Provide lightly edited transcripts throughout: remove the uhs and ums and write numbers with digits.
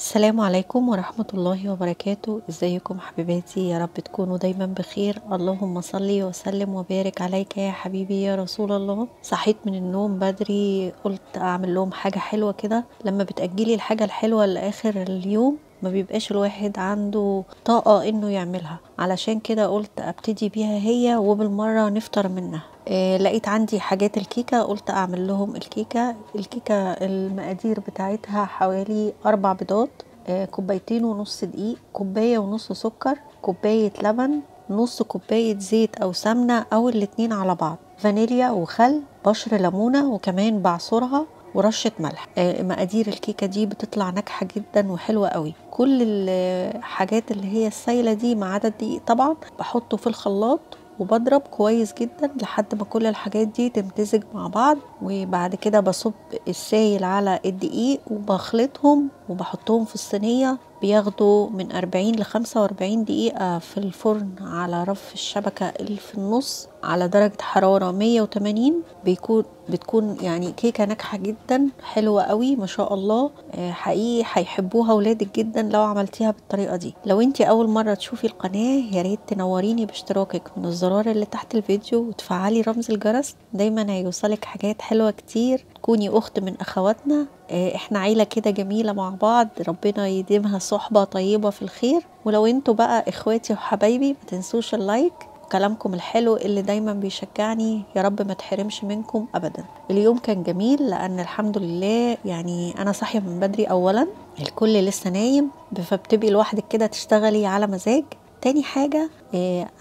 السلام عليكم ورحمة الله وبركاته. ازيكم حبيباتي؟ يا رب تكونوا دايما بخير. اللهم صلي وسلم وبارك عليك يا حبيبي يا رسول الله. صحيت من النوم بدري، قلت اعمل لهم حاجة حلوة كده. لما بتأجلي الحاجة الحلوة لآخر اليوم ما بيبقاش الواحد عنده طاقة انه يعملها، علشان كده قلت ابتدي بيها هي وبالمرة نفطر منها. لقيت عندي حاجات الكيكة، قلت اعمل لهم الكيكة. الكيكة المقادير بتاعتها حوالي 4 بيضات، 2.5 كوباية دقيق، 1.5 كوباية سكر، كوباية لبن، نص كوباية زيت او سمنة او الاتنين على بعض، فانيليا وخل، بشر ليمونة وكمان بعصرها، ورشة ملح. مقادير الكيكة دي بتطلع ناجحة جدا وحلوة قوي. كل الحاجات اللي هي السايلة دي ما عدا الدقيق طبعا بحطه في الخلاط وبضرب كويس جدا لحد ما كل الحاجات دي تمتزج مع بعض، وبعد كده بصب السايل على الدقيق وبخلطهم وبحطهم في الصينية. بياخدوا من 40 ل 45 دقيقة في الفرن على رف الشبكة اللي في النص على درجة حرارة 180. بتكون يعني كيكة ناجحة جدا، حلوة قوي ما شاء الله. حقيقي هيحبوها ولادك جدا لو عملتيها بالطريقة دي. لو انتي اول مرة تشوفي القناة يا ريت تنوريني باشتراكك من الزرار اللي تحت الفيديو وتفعلي رمز الجرس، دايما هيوصلك حاجات حلوة كتير. تكوني اخت من اخواتنا، احنا عيلة كده جميلة مع بعض، ربنا يديمها صحبة طيبة في الخير. ولو انتوا بقى اخواتي وحبايبي ما تنسوش ال like وكلامكم الحلو اللي دايما بيشجعني، يا رب ما تحرمش منكم ابدا. اليوم كان جميل لان الحمد لله يعني انا صاحية من بدري، اولا الكل لسه نايم فبتبقي لوحدك كده تشتغلي على مزاج. تاني حاجة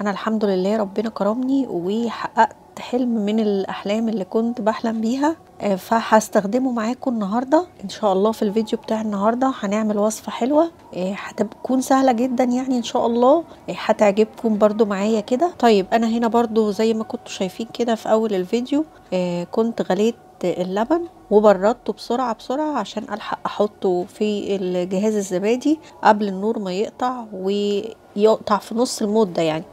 انا الحمد لله ربنا كرمني وحققت حلم من الأحلام اللي كنت بحلم بيها، فهستخدمه معاكم النهاردة إن شاء الله. في الفيديو بتاع النهاردة هنعمل وصفة حلوة، هتكون سهلة جدا يعني إن شاء الله، هتعجبكم برضو معايا كده. طيب أنا هنا برضو زي ما كنتوا شايفين كده في أول الفيديو، كنت غليت اللبن وبردته بسرعة بسرعة عشان ألحق أحطه في الجهاز الزبادي قبل النور ما يقطع ويقطع في نص المدة يعني.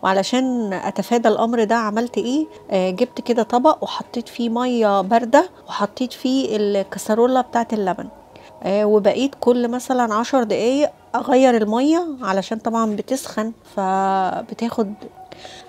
وعلشان اتفادى الامر ده عملت ايه؟ جبت كده طبق وحطيت فيه مية باردة وحطيت فيه الكسرولة بتاعت اللبن، وبقيت كل مثلا 10 دقايق اغير المية علشان طبعا بتسخن فبتاخد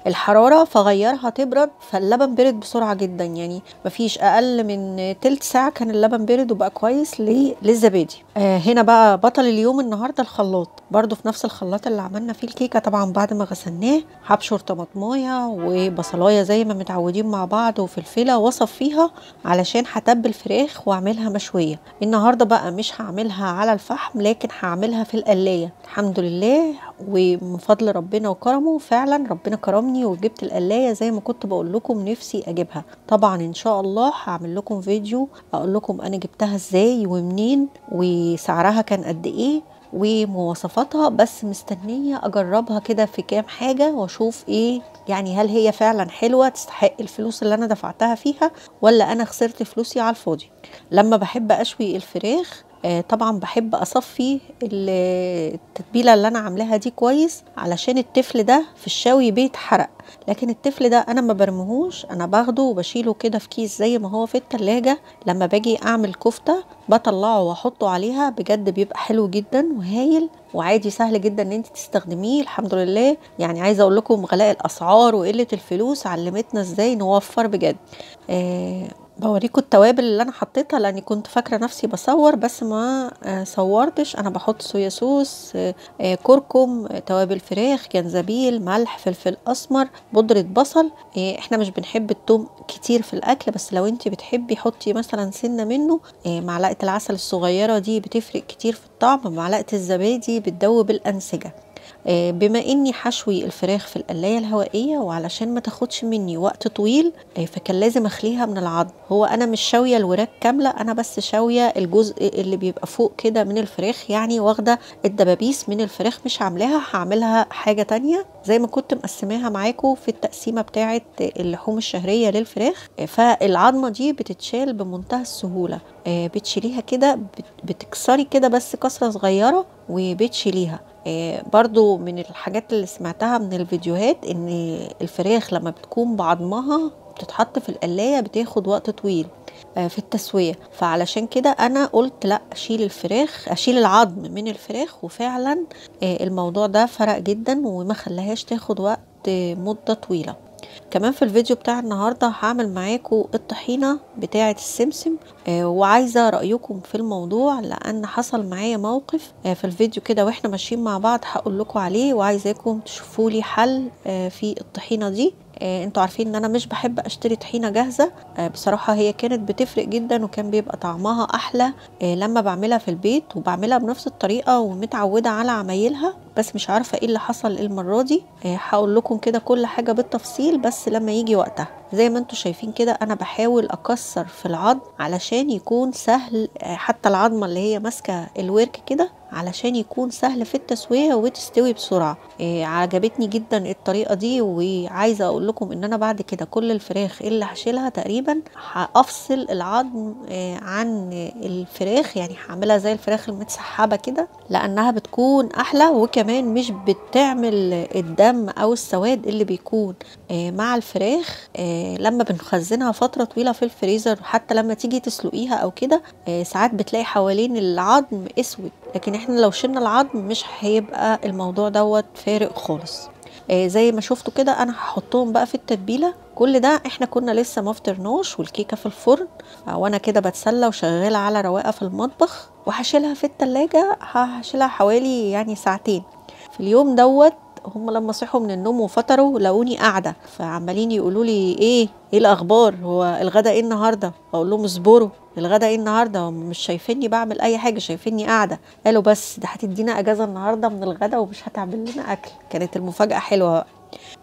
الحرارة، فغيرها تبرد، فاللبن برد بسرعة جدا، يعني مفيش اقل من تلت ساعة كان اللبن برد وبقى كويس للزبادي. هنا بقى بطل اليوم النهاردة الخلاط، برضو في نفس الخلاط اللي عملنا فيه الكيكة طبعا بعد ما غسلناه هبشر طماطمايه وبصلايه زي ما متعودين مع بعض وفلفله واصفيها علشان هتبل فراخ واعملها مشوية. النهاردة بقى مش هعملها على الفحم لكن هعملها في القلاية، الحمد لله ومن فضل ربنا وكرمه فعلا ربنا كرمني وجبت القلاية زي ما كنت بقول لكم نفسي اجيبها. طبعا ان شاء الله هعمل لكم فيديو اقول لكم انا جبتها ازاي ومنين وسعرها كان قد ايه ومواصفاتها، بس مستنية اجربها كده في كام حاجة واشوف ايه يعني، هل هي فعلا حلوة تستحق الفلوس اللي انا دفعتها فيها ولا انا خسرت فلوسي على الفاضي. لما بحب اشوي الفراخ طبعا بحب اصفي التتبيله اللي انا عاملاها دي كويس علشان التفل ده في الشوي بيتحرق، لكن التفل ده انا ما برميهوش، انا باخده وبشيله كده في كيس زي ما هو في التلاجة. لما باجي اعمل كفته بطلعه واحطه عليها، بجد بيبقى حلو جدا وهايل وعادي سهل جدا ان انت تستخدميه الحمد لله. يعني عايزه اقول لكم غلاء الاسعار وقلة الفلوس علمتنا ازاي نوفر بجد. بوريكم التوابل اللي انا حطيتها لاني كنت فاكره نفسي بصور بس ما صورتش. انا بحط صويا صوص، كركم، توابل فراخ، جنزبيل، ملح، فلفل اسمر، بودره بصل. احنا مش بنحب التوم كتير في الاكل، بس لو انت بتحبي حطي مثلا سنة منه. معلقه العسل الصغيرة دي بتفرق كتير في الطعم، معلقه الزبادي بتدوب الانسجة. بما اني حشوي الفراخ في القلايه الهوائية وعلشان ما تاخدش مني وقت طويل، فكان لازم اخليها من العظم. هو انا مش شاويه الوراك كاملة، انا بس شاويه الجزء اللي بيبقى فوق كده من الفراخ، يعني واخده الدبابيس من الفراخ مش عاملاها، هعملها حاجة تانية زي ما كنت مقسماها معاكم في التقسيمه بتاعه اللحوم الشهرية للفراخ. فالعظمه دي بتتشال بمنتهى السهولة، بتشيليها كده، بتكسري كده بس كسره صغيرة وبتشيليها. برضو من الحاجات اللي سمعتها من الفيديوهات ان الفراخ لما بتكون بعظمها بتتحط في القلاية بتاخد وقت طويل، في التسوية. فعلشان كده انا قلت لا، اشيل الفراخ، اشيل العظم من الفراخ، وفعلا الموضوع ده فرق جدا وما خلاهاش تاخد وقت مدة طويلة. كمان في الفيديو بتاع النهاردة هعمل معاكم الطحينة بتاعة السمسم، وعايزة رأيكم في الموضوع لأن حصل معايا موقف في الفيديو كده واحنا ماشيين مع بعض هقول لكم عليه، وعايزاكم تشوفوا لي حل في الطحينة دي. انتوا عارفين ان انا مش بحب اشتري طحينة جاهزة، بصراحة هي كانت بتفرق جدا وكان بيبقى طعمها احلى لما بعملها في البيت، وبعملها بنفس الطريقة ومتعودة على عمايلها، بس مش عارفة ايه اللي حصل المرة دي. هقول لكم كده كل حاجة بالتفصيل بس لما يجي وقتها. زي ما انتوا شايفين كده انا بحاول اكسر في العظم علشان يكون سهل، حتى العظمة اللي هي ماسكة الورك كده علشان يكون سهل في التسوية وتستوي بسرعة. عجبتني جدا الطريقة دي، وعايزة اقول لكم ان انا بعد كده كل الفراخ اللي هشيلها تقريبا هافصل العظم عن الفراخ، يعني هعملها زي الفراخ المتسحبة كده لانها بتكون احلى، وكمان مش بتعمل الدم او السواد اللي بيكون مع الفراخ لما بنخزنها فترة طويلة في الفريزر. حتى لما تيجي تسلقيها او كده ساعات بتلاقي حوالين العظم اسود، لكن احنا لو شلنا العظم مش هيبقى الموضوع دوت فارق خالص. زي ما شفتوا كده انا هحطهم بقى في التتبيله. كل ده احنا كنا لسه ما فطرناش والكيكه في الفرن، وانا كده بتسلى وشغالة على رواقه في المطبخ، وهشيلها في التلاجة، هشيلها حوالي يعني ساعتين. في اليوم دوت هم لما صحوا من النوم وفطروا لقوني قاعدة، فعمالين يقولوا لي ايه الاخبار، هو الغدا ايه النهارده؟ اقول لهم اصبروا، الغدا ايه النهارده؟ هم مش شايفيني بعمل اي حاجة، شايفيني قاعدة. قالوا بس ده هتدينا اجازه النهارده من الغدا ومش هتعمل لنا اكل. كانت المفاجاة حلوة بقى.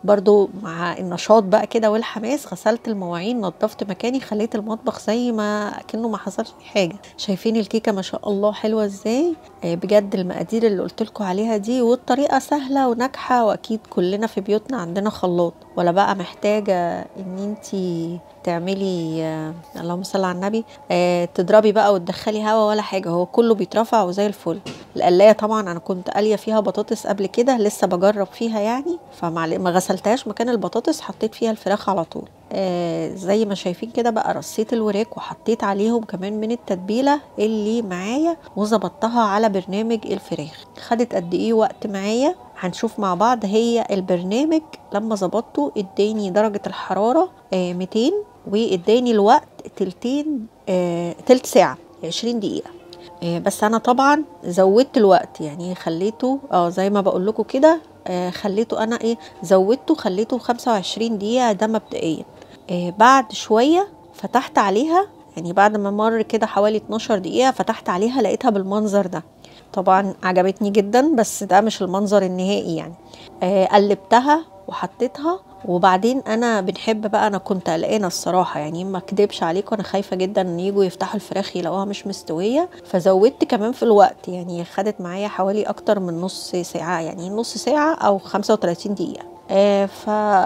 برضو مع النشاط بقى كده والحماس غسلت المواعين، نظفت مكاني، خليت المطبخ زي ما كأنه ما حصلش حاجة. شايفين الكيكه ما شاء الله حلوة ازاي؟ بجد المقادير اللي قلت لكم عليها دي والطريقة سهلة وناجحة، واكيد كلنا في بيوتنا عندنا خلاط، ولا بقى محتاجه ان انتي تعملي اللهم صل على النبي تضربي بقى وتدخلي هوا ولا حاجة، هو كله بيترفع وزي الفل. القلايه طبعا انا كنت قاليه فيها بطاطس قبل كده، لسه بجرب فيها يعني، فما غسلتهاش مكان البطاطس، حطيت فيها الفراخ على طول. زي ما شايفين كده بقى رصيت الوراك وحطيت عليهم كمان من التتبيله اللي معايا وظبطتها على برنامج الفراخ. خدت قد ايه وقت معايا هنشوف مع بعض. هي البرنامج لما ظبطته اداني درجه الحرارة 200، واداني الوقت تلت ساعة 20 دقيقة. بس انا طبعا زودت الوقت، يعني خليته زي ما بقول لكم كده، خليته انا ايه زودته، خليته 25 دقيقة ده مبدئيا. بعد شوية فتحت عليها، يعني بعد ما مر كده حوالي 12 دقيقة فتحت عليها لقيتها بالمنظر ده. طبعا عجبتني جدا، بس ده مش المنظر النهائي يعني. قلبتها وحطيتها، وبعدين انا بنحب بقى، انا كنت قلقانة الصراحة يعني ما اكدبش عليكم، انا خايفة جدا ان يجوا يفتحوا الفراخ يلاقوها مش مستوية، فزودت كمان في الوقت، يعني خدت معايا حوالي اكتر من نص ساعة، يعني نص ساعة او 35 دقيقة.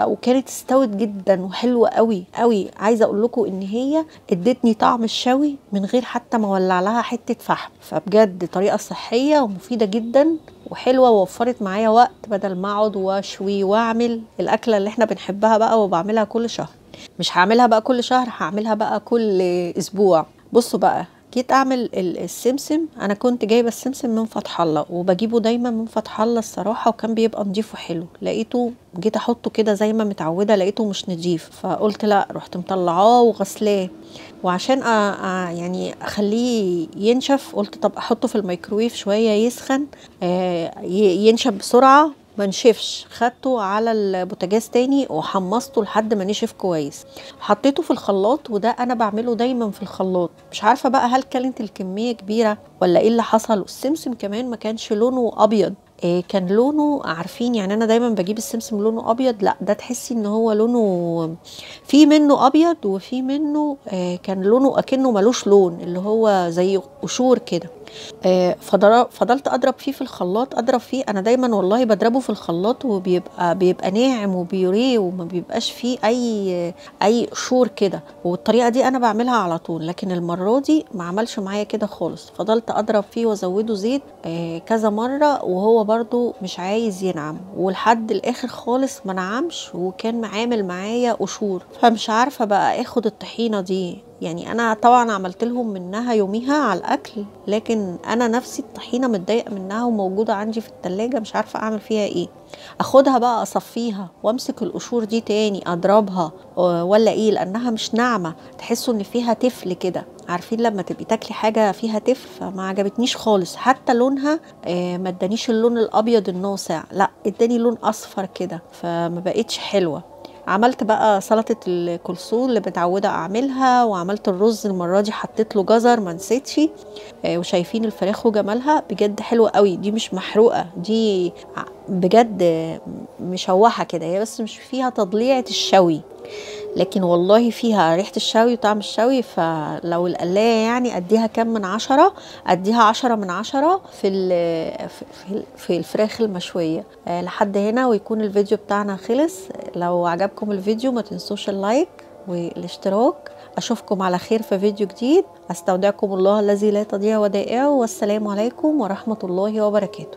وكانت استوت جدا وحلوه قوي قوي. عايزه اقول لكم ان هي ادتني طعم الشوي من غير حتى ما اولع لها حتة فحم، فبجد طريقه صحية ومفيدة جدا وحلوه، ووفرت معايا وقت بدل ما اقعد واشوي واعمل الاكلة اللي احنا بنحبها بقى وبعملها كل شهر. مش هعملها بقى كل شهر، هعملها بقى كل اسبوع. بصوا بقى جيت اعمل السمسم، انا كنت جايبه السمسم من فتح الله، وبجيبه دايما من فتح الله الصراحة، وكان بيبقى نضيف وحلو. لقيته جيت احطه كده زي ما متعوده لقيته مش نضيف، فقلت لا، رحت مطلعاه وغسلاه، وعشان يعني اخليه ينشف قلت طب احطه في الميكرويف شوية يسخن ينشف بسرعة، ما نشفش. خدته على البوتاجاز تاني وحمصته لحد ما نشف كويس، حطيته في الخلاط، وده انا بعمله دايما في الخلاط. مش عارفه بقى هل كانت الكمية كبيرة ولا ايه اللي حصل. السمسم كمان ما كانش لونه ابيض، كان لونه عارفين يعني انا دايما بجيب السمسم لونه ابيض، لا ده تحسي ان هو لونه في منه ابيض وفي منه كان لونه اكنه ملوش لون، اللي هو زي قشور كده. فضلت اضرب فيه في الخلاط، اضرب فيه، انا دايما والله بضربه في الخلاط وبيبقى ناعم وبيوريه وما بيبقاش فيه اي قشور كده، والطريقة دي انا بعملها على طول، لكن المرة دي ما عملش معايا كده خالص. فضلت اضرب فيه وازوده زيت كذا مرة وهو برضو مش عايز ينعم، ولحد الاخر خالص ما نعمش، وكان عامل معايا قشور. فمش عارفه بقى اخد الطحينه دي يعني انا طبعا عملت لهم منها يوميها على الاكل، لكن انا نفسي الطحينه متضايقة منها وموجودة عندي في التلاجة، مش عارفه اعمل فيها ايه. اخدها بقى اصفيها وامسك القشور دي تاني اضربها ولا ايه؟ لانها مش ناعمة، تحسوا ان فيها تفل كده، عارفين لما تبقي تاكلي حاجة فيها تفل؟ فما عجبتنيش خالص، حتى لونها ما ادانيش اللون الابيض الناصع، لا اداني لون اصفر كده، فما بقتش حلوة. عملت بقى سلطة الكولسلو اللي متعوده اعملها، وعملت الرز المرة دي حطيت له جزر ما نسيتش. وشايفين الفراخ وجمالها بجد حلوة قوي، دي مش محروقة، دي بجد مشوحه كده، هي بس مش فيها تضليعه الشوي، لكن والله فيها ريحه الشوي وطعم الشوي. فلو القلايه يعني اديها كام من 10؟ اديها 10 من 10 في الفراخ المشويه. لحد هنا ويكون الفيديو بتاعنا خلص. لو عجبكم الفيديو ما تنسوش ال like والاشتراك. اشوفكم على خير في فيديو جديد. استودعكم الله الذي لا تضيع ودائعه، والسلام عليكم ورحمة الله وبركاته.